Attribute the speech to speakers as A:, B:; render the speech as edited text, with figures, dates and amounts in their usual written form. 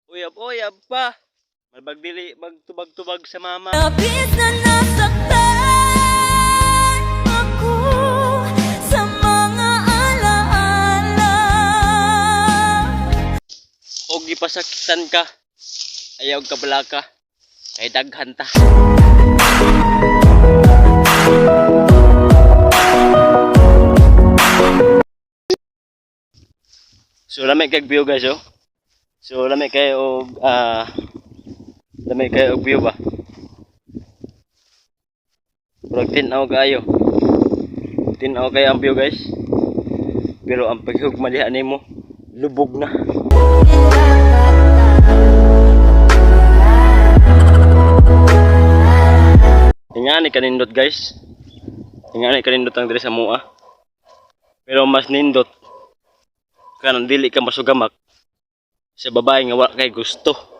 A: Uyab-uyab pa. Malbag dili magtubag-tubag sa mama.
B: Labis na nasaktan ako sa mga alaala.
A: Og gipasakitan ka. Ayaw ka balaka. Kay daghan ta. So lami kay view, guys, oh. So lami kay og view ba. Murag tin-aw kaayo. Tin-aw kayo ang view, guys. Pero ang paghugma diha nimo lubog na. Ingani kanindot, guys. Ingani kanindot ang diri sa mua. Pero mas nindot kanang dili ka masugamak sa babae nga wa kay gusto.